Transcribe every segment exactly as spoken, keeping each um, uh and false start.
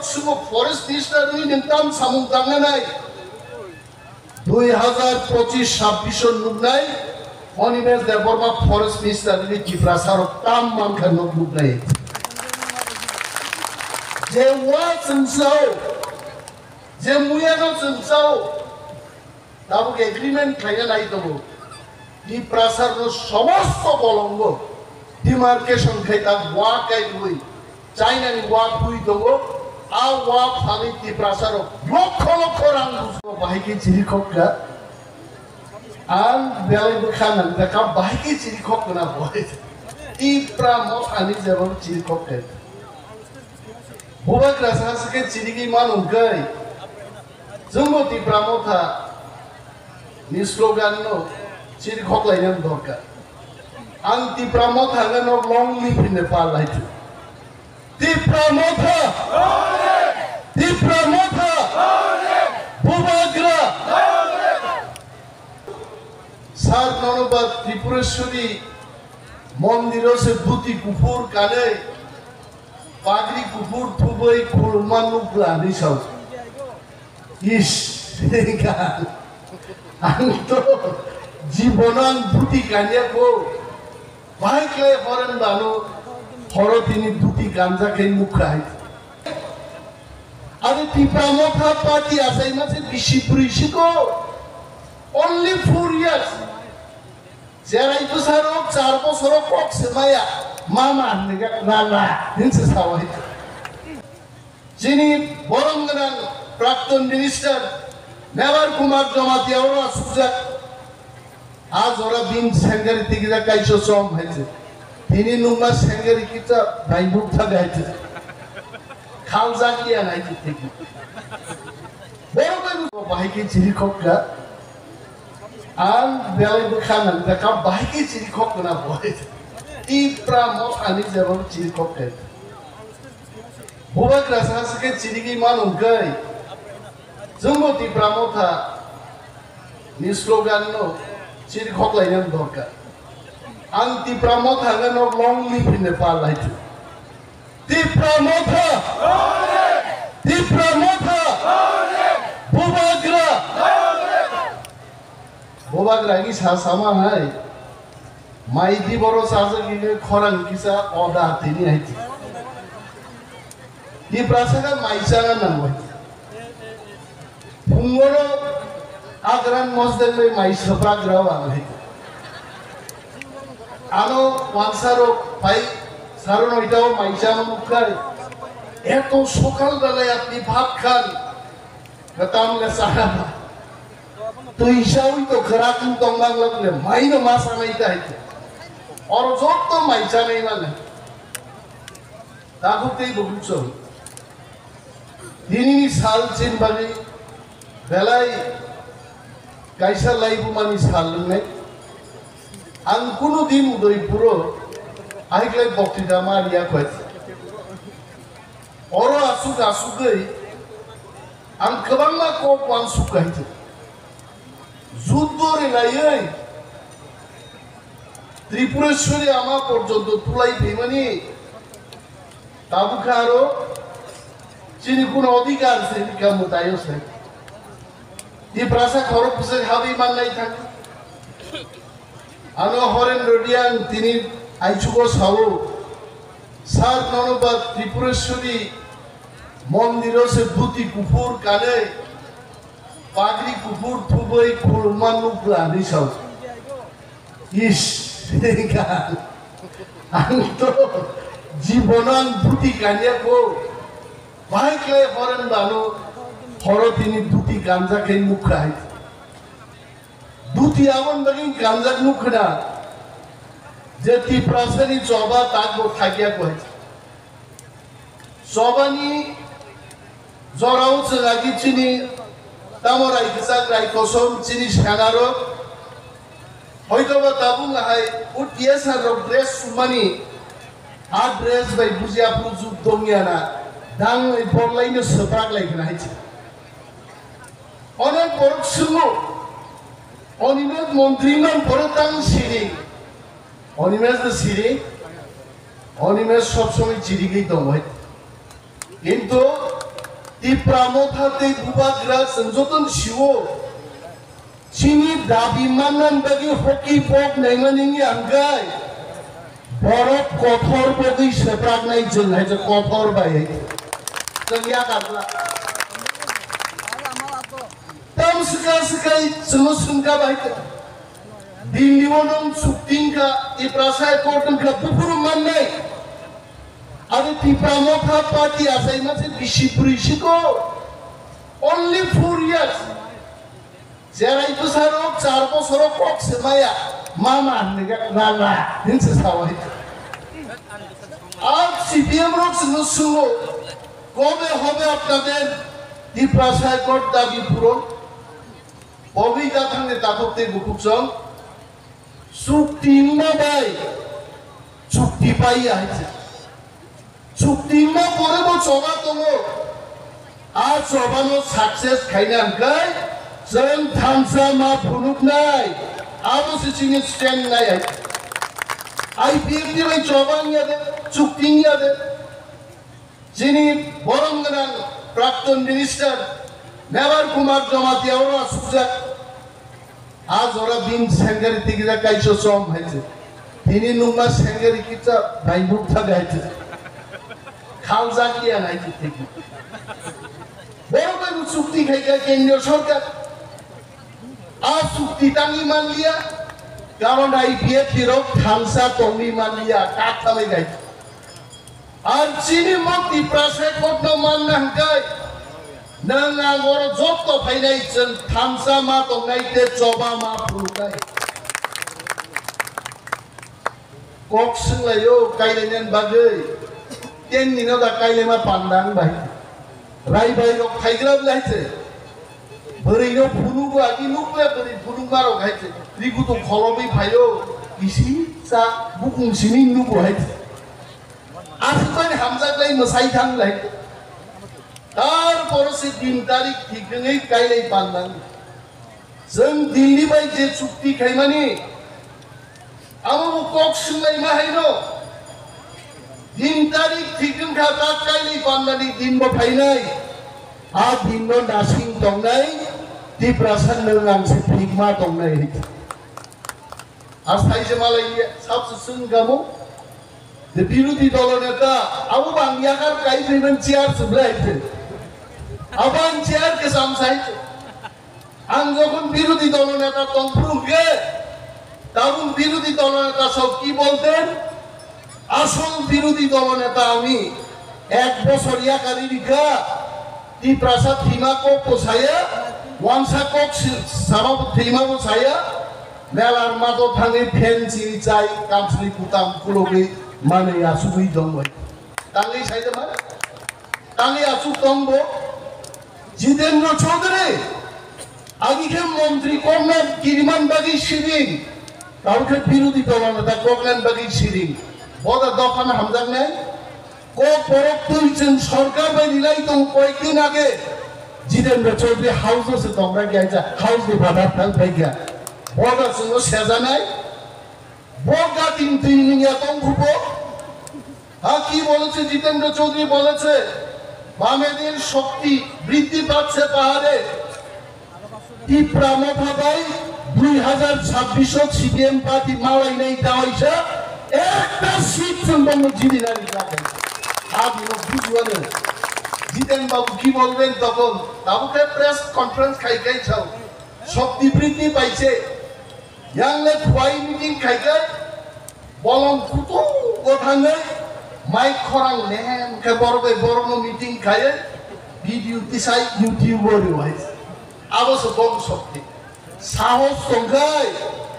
Sumo forest minister ni nung tam samung tangnai. Dui hazar pochis sabbish o nuknai, Animesh Debbarma forest minister ni Tiprasa rok tam mankha nuk nuknai. Je wa chwngsao, je muya no chwngsao, tabuk agreement khlaina nai tongo. Tiprasa no somosto bolongo demarcation khai ta wa kai ui. China ni wa phui tongo, a wa phagwi Tiprasa rok lokho lokho rang bujo bahai khe chiri khok kha. Ang belai bwkha nang kha bahai khe chiri khok kha na bo. Tipra Motha ni jebo chiri khok kha. Bubagra sa se khe chiri gi manu kai. Chwngbo Tipra Motha ni slogan no chiri khok laina dorkar. Ang Tipra Motha no long live in Nepal hai. Tipra Motha! Tipra Motha! Bubagra! Sar nono ba Tripureshwari mondiro se dhuti kuphur kanwi, pagri kuphur thubwi khulumma nukla hinwi sao. Ish, ang to jibono ang dhuti kanya ko. Bahai khlai horen bano horo tini dhuti ganja khe nukha hai. Aro Tipra Motha party achaima se bisi bwrwi siko. Only four years. Jerai bwsarok char bosoro kok se maya. Mama hinwi ga nana hinse sawa hai. Chini borom gwnang Prakton Minister Mevar Kumar Jamatia oro asukjak. A jora bin sengari tikijak kaisa som hai se. Tini nungma sengari kisa bai buk thaga hai se. Khaljak ya hai se tiki. Borom bai bahai khe chiri khok kha. Ang belai bwkha nang kha bahai khe chiri khok kha na bo hai se. Tipra Motha ni jebo chiri khok kha. Bubagra sa se khe chirigwi manu kai. Chwngbo Tipra Motha ni slogan no chiri khok laina dorkar. Ang Tipra Motha no long live in Nepal hai. Tipra Motha! Tipra Motha! Bubagra! Bubagra ni sa sama hai. Mai di boro sajak ni khorang kisa oda tini hai. Di prasaka mai chana nang bai. Phungoro agran mosdek bai mai saprak rao ang hai. Ano wansaro pai saro noitao mai chana mukhai. Eto sokal belai apni bhat khan. Katam le sana ba. Tui sawi to kharak tong bang lak le mai no ma sanai tai. Oro jotto mai chanai mane. Tabuk tei bukuk song. Dinini sal chin bagi belai kaisa laibumani sal wngnai. Ang kunu din Udaipuro ahiklai boktita ma riya khwet. Oro asuk asugwi ang kwbangma kok uansuk hai. Juddo rilaiwi Tripureshwari ama porjonto tulai phaimani tabukha aro chini kuno odhikar se hika mwtaio se. Tiprasa khorok bwswk habwi mannai thang. Ano Horendra Reang tini aichugo sao, Sir nono ba Tripureshwari mondiro se dhuti kuphur kanwi, pagri kuphur thubwi khulumma nukla hinwi sao. Ish, ang to jibono ang dhuti kanya ko. Bahai khlai horen bano horo tini dhuti ganja khe nukha hai. Dhuti aboni bagwi ganja nukhna je Tiprasani choba takbo khakya ko hai. Chobani jorao chwng agi chini tamo rai kwchak rai kosom chini senarok. Hoitoba tabuk hai O T S R rok dress sumani a dress bai buji aphuru juk dongya na dang bai borlai no swprak lai khna hai se. Onek borok swngmo Animesh montri man borok tang siri. Animesh no siri. Animesh sob somoi chirigwi tongo hai. Kintu Tipra Motha tei Bubagra chwng jotono sio. Chini dabi manna bagwi hoki bok naimani wngya hwnkhe borok kothor bagwi swpraknai chwng hai je kothor bai hai. Chwng yakar la. Tam swkang swkang chwngno swngkha bai kha. Dini o nwng chukti wngkha, Tiprasa Accord wngkha, buphuru mannai. Aro Tipra Motha Party achaima se bisi bwrwi siko. Only four years. Jerai bwsarok char bosoro kok se maya. Mama hinwi ga nana hinse sawai. Ar C P M rok chwngno swngno, "Kobe hobe apnader Tiprasa Accord dabi puron?" Pogwi gathangni takhuk tei bukhuk chwng chukti wngma bai chukti paiya hai se. Chukti wngma pore bo choba tongo. A chobano success khaina hwnkhe chwng thansa ma phunuknai. Abo se chini stand nai hai. I P F T bai choba wngya de, chukti wngya de. Chini borom gwnang Prakton Minister Mevar Kumar Jamatia oro asukjak. A jora bini sengari tikijak kaisa som hai se. Tini nungma sengari kisa bai nuk thak hai se. Khaljak ya hai se tiki. Borok bai bo chukti khai kha kendriya sorkar. A chukti tangwi manliya. Karon I P F T rok thansa tongwi manliya. Kak thamai khai. Ar chini mukti prasai kotno manna hwnkhe, nwng ang oro jotto phainai chwng thansa ma tongnai tei choba ma phunuknai. Kok swnglaio kailainani bagwi, tenni no da kailaima panda wng bai. Rai bai rok phaigra bwlai se. Bwrwi no phunugo agi nukle bwrwi phunukma rok hai se. Rigutu kholobwi phaio, isi sa bukung simi nugo hai se. Aswkmani hamjaklai mwsai thanglai. Tarpore se din tarik thik wngwi kailai pandang. Chwng Delhi bai je chukti khaimani, amo bo kok swnglaima haino. Din tarik thik wngkha ta kailai pandani din bo phainai. A din no nasing tongnai, Tiprasa nwng ang se phikma tongnai. Asai je malai sabse swng gamo. De birodhi dolo neta, abo bang yakar kai phaimani chair se belai se. Abo ang chair ke sam sai se. Ang jokhon birodhi dolo neta tongphuru hwnkhe, tabuk birodhi dolo neta sab ki bolten? Asol birodhi dolo neta ami ek bosor yakari rikha. Tiprasa thima kok bo saya, wansa kok si-, sama bo thima bo saya, melar mato thangwi phen chini chai, kamsni kutam kulogwi manwi asugwi tongwi. Tangwi sai de ma? Tangwi asuk tong bo? Jitendra Chaudhary, agi khe montri kokna kiriman bagwi siring, tau khe birodhi dolo neta kokna bagwi siring. Boda dophano hamjaknai? Kok borok twi chwng sorkar bai rilai tong koyekdin age Jitendra Chaudhary house o se tong bai kha, house ni phatar thang pai kha. Boda chwngno sejanai. Bo gating twi nungya tong khupo. Ha ki boleche Jitendra Chaudhary boleche, "Bamedin shokti briddhi pachhe pahare." Tipra Motha bai dui hazar chabbish o C P M party malai nai dawaisa ekta seat chwng bongno jidi nani jagai. Adi no bujiwano. Jiten Babu ki bolben tokon? Tabuk khe press conference khai khai chao. Shokti briddhi paiche. Yang le khwai meeting khai khai. Bolong kutung bo thangwi, mic khorang lem khe borok bai borokno meeting khaiwi, video tisai YouTube o rwui. Abo se bong sokti. Sahos tongkhai,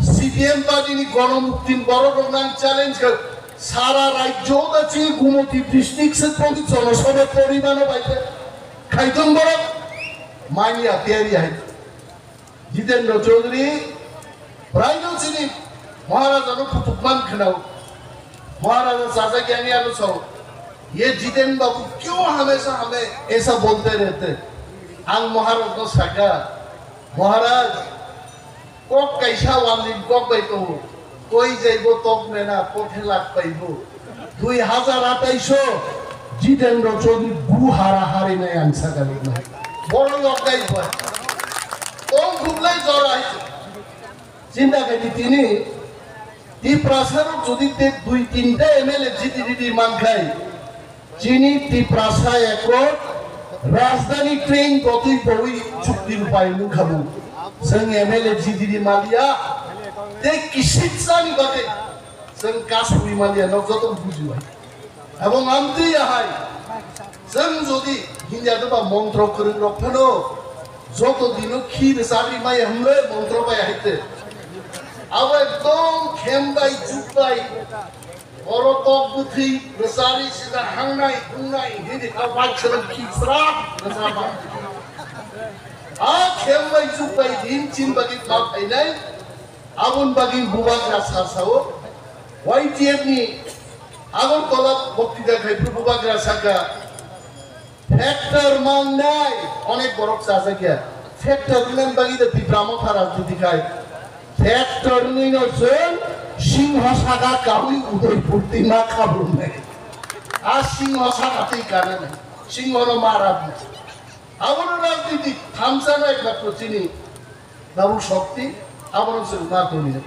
C P M party ni gonomukti ni borok rok nang challenge khe, sara rajyo da chini Gumoti district se tongwi jonosabha pori mano bai khe. Khaitong borok, manya tiyari hai. Jitendra Chaudhary, praino chini Maharaja no kutuk man khwnao. Maharaja sajak yani ano sao. "Ye Jiten Babu kyo hamesha hame aisa bolte rehte?" Ang Maharaj no saka, "Maharaj, kok kaisa wandin kok bai tongo. Koi jaibo tok nena, kothe lak paibo." Dui hazar atais o Jitendra Chaudhary bu hara hari nai ang sakali nai. Boro yok dai bo. Tong khublai jora hai. Chinta khaidi tini Tiprasa rok jodi te dui tinta M L A jiti jiti mankhai, chini Tiprasa ekot rajdhani train gotwi bowui chukti rupai nungkhamu. Chwng M L A jiti di maliya, te kisik sani bagwi chwng kasui maliya, nok joto bujibai. Abo amtwi ahai. Chwng jodi hinya doba montro kwrwng rok phano joto dino khi rwchagwi maya hwnle montro bai haite. Abo ekdom khem bai juk bai. Oro tok bwthwi rwchari sida hangnai hungnai hini kha bai chwrwng khi sra rwchaba. A khem bai juk bai din chin bagwi ma phainai. Aboni bagwi bubagra sar sao. Y T F ni Agartala boktita khai phuru bubagra saka, factor mangnai onek borok chajakya. Factor wngnani bagwi da Tipra Motha rajniti khai. Factor wngwi no chwng singho saka kawi Udaipur tima khabrumnai. A singho saka twi kanani. Singho no mara di. Abono rajniti thamsa nai ekmatro chini Nabuk Shakti, abono chwng ma tongwi.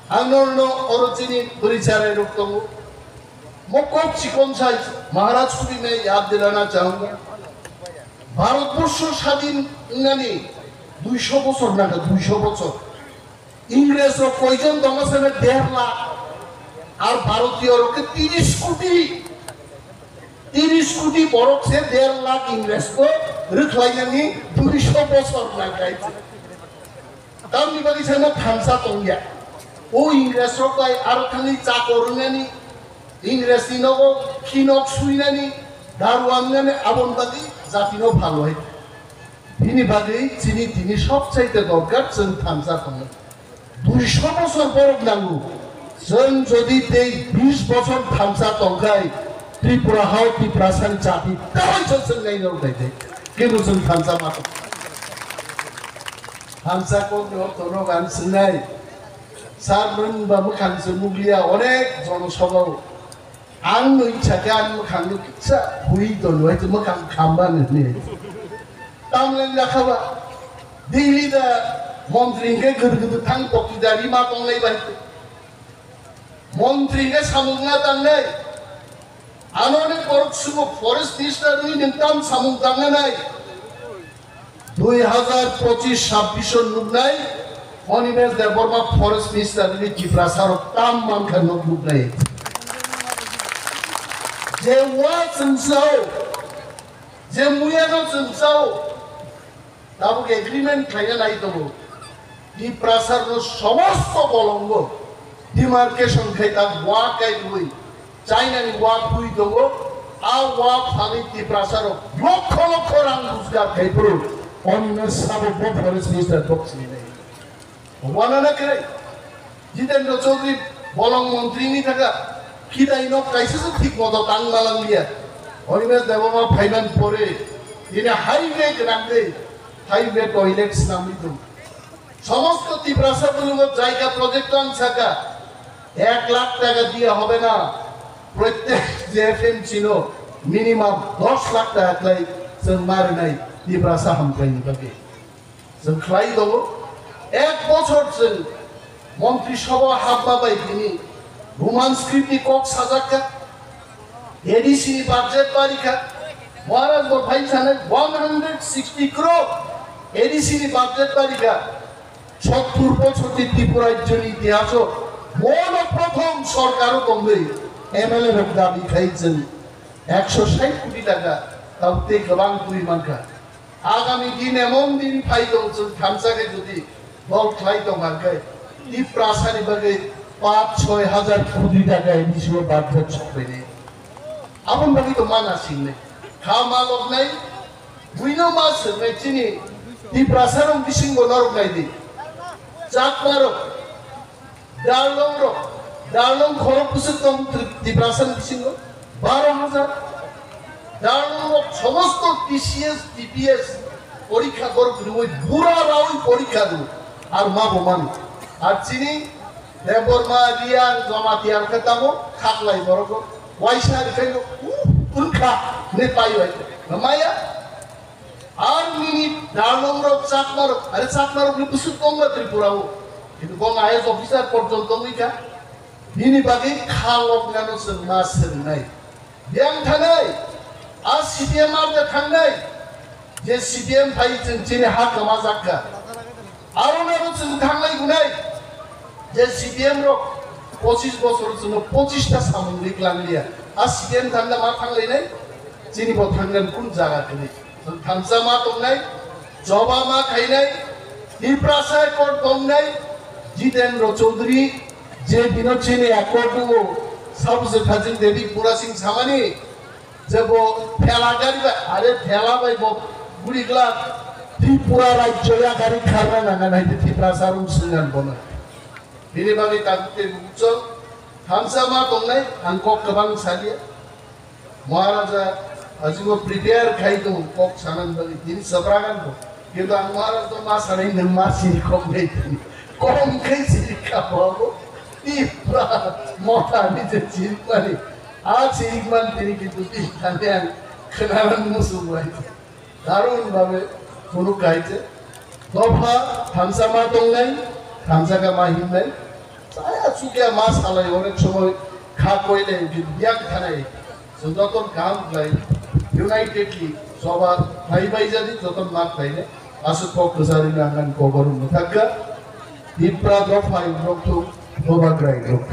Ang norno oro chini bwrwi charai rok tongo. Mo kok chikon sai Maharaj Kubi me yad dilana chahunga. Bharatborsho sadin wngnani duisho bochor naga, duisho bochor. Ingres rok koijon tongo sene der lakh. Ar Bharatiyo rok ke tiris koti. Tiris koti borok se der lakh Ingres ko rwkhlainani duisho bochor nagai. Tamni bagwi saima thansa tongya. O Ingres rok bai aro thangwi chakor wngnani, Ingres ni nogo khinok suinani, daru wngnani aboni bagwi jatino phalwai. Bini bagwi chini tini sobchaite dorkar chwng thansa tongwi. Duisho bochor borok nango. Chwng jodi tei bis bochor thansa tongkhai, Tripura hao Tiprasani jati tawai chwng chwng nai rok dai dai. Kintu chwng thansa ma tong. Thansa kokni ortho rok ang swngnai. Sir, nwng ba mwkhang se nukliya onek jonosabhao. Ang nwi sakha ang mwkhang no kisa hui tono hai mwkhang khamba nini. Tamlen lakhaba. Delhi da montri hingke guru guru thang pokti da rima tonglai bai. Montri hingke samung na tangnai. Ano ne korok sumo forest minister ni nengtam samung tangnai. Dui hazar pochis sabbish o nuknai, Animesh Debbarma forest minister ni Tiprasa rok tam mankha nuk nuknai. Je wa chwng sao, je muya no chwng sao, tabuk agreement khlaina nai tongo. Tiprasa rok somosto bolongo demarcation khai ta wa kai rwi. China ni wa phui tongo, a wa phani Tiprasa rok lokho lokho rang rojgar khai phuru. Onno sabo bo forest minister bok sini nai. Wana na kre. Jitendra Chaudhary bolong montri ni thaka. Khitai no kaisa se thik moto tang malang liya. Animesh Debbarma phaiman pore. Ini highway gwnang de. Highway toilet snamwi tongo. Somosto Tiprasa bulugo jaiga project ang saka, ek lakh taka diya hobe na, prottek J F M C no minimum dos lakh taka khlai chwng marinai Tiprasa hamkraini bagwi. Chwng khlai tongo, ek bochor chwng Montri Sabha hapma bai tini Roman script ni kok sajakka, A D C ni budget barikha, Maharaj bo phai sanai one hundred sixty crore A D C ni budget barikha, sottur bochor ni Tripura rajyo ni itihaso mono prothom sorkar o tongwi M L A rok dabi khai chwng ekso sait koti taka tei kwbang twi mankha. Agami din emon din phai tong chwng thansa khe jodi dol khlai tong hwnkhe Tiprasani bagwi pach soi hajar koti taka A D C o budget sokphainai. Aboni bagwi to mana singnai. Kha ma loknai, buino ma swngnai chini Tiprasarok bisingo norok nai di. Chakmarok, Darlong rok, darlong khorok bwswk tong Tri-, Tiprasa ni bisingo baro hajar. Darlong rok somosto T C S, T P S porikha borok rwui bura raui porikha rw. Ar ma bo mani. Ar chini Debbarma, Reang, Jamatia khe tamo khaklai borok rok. Waisa rikhaino, uh, Wngkha, ne pai bai. Namaya? Ar nini dalong rok chakma rok, are chakma rok ni busuk tongma Tripura o. Kintu bong I A S officer porjonto wngkha. Nini bagwi kha loknano chwng ma swngnai. Yang thanai, a C P M ar da thangnai. Je C P M phai chwng chini ha kama jakka. Aro nabo chwng thanglai gunai. Je C P M rok pochis bosor chwngno pochis ta samung ri klang liya. A C P M thangna ma thanglainai? Chini bo thangnan kun jaga kini. Chwng thansa ma tongnai, joba ma khainai, Tiprasa kor tongnai, Jitendra Chaudhary, je bino chini akor dungo, sabse thajin Devi Pura Singh samani, je bo thela gari bai, are thela bai bo guri glak, Tripura rajyo ya gari kharna nanga nai Tiprasa rung singan bono. Bini bagwi tabuk tei bukchok, thansa ma tongnai, ang kok kwbang salia. Maharaja, ajibo prepare khai tongo kok sanani bagwi, tini sabragan bo. Kintu ang Maharaja ma sanai nwng ma siri kok nai tini. Kom khai siri ka bo. Tipra mota ni je siri mani. A siri man tini kintu tini thani ang khnanan musu bai. Darun babe kunu kaite. Dopha thansa ma tongnai, thansa ka ma hinnai. Chaya chukya ma salai onek somoi kha koile biyak thanai. Chwng joton kaham khlai unitedly soba phai bai jadi joton ma khlainai. Aswk kok kwchari nangan kogorum mwthakka. Tipra dopha rok thung doba krai rok.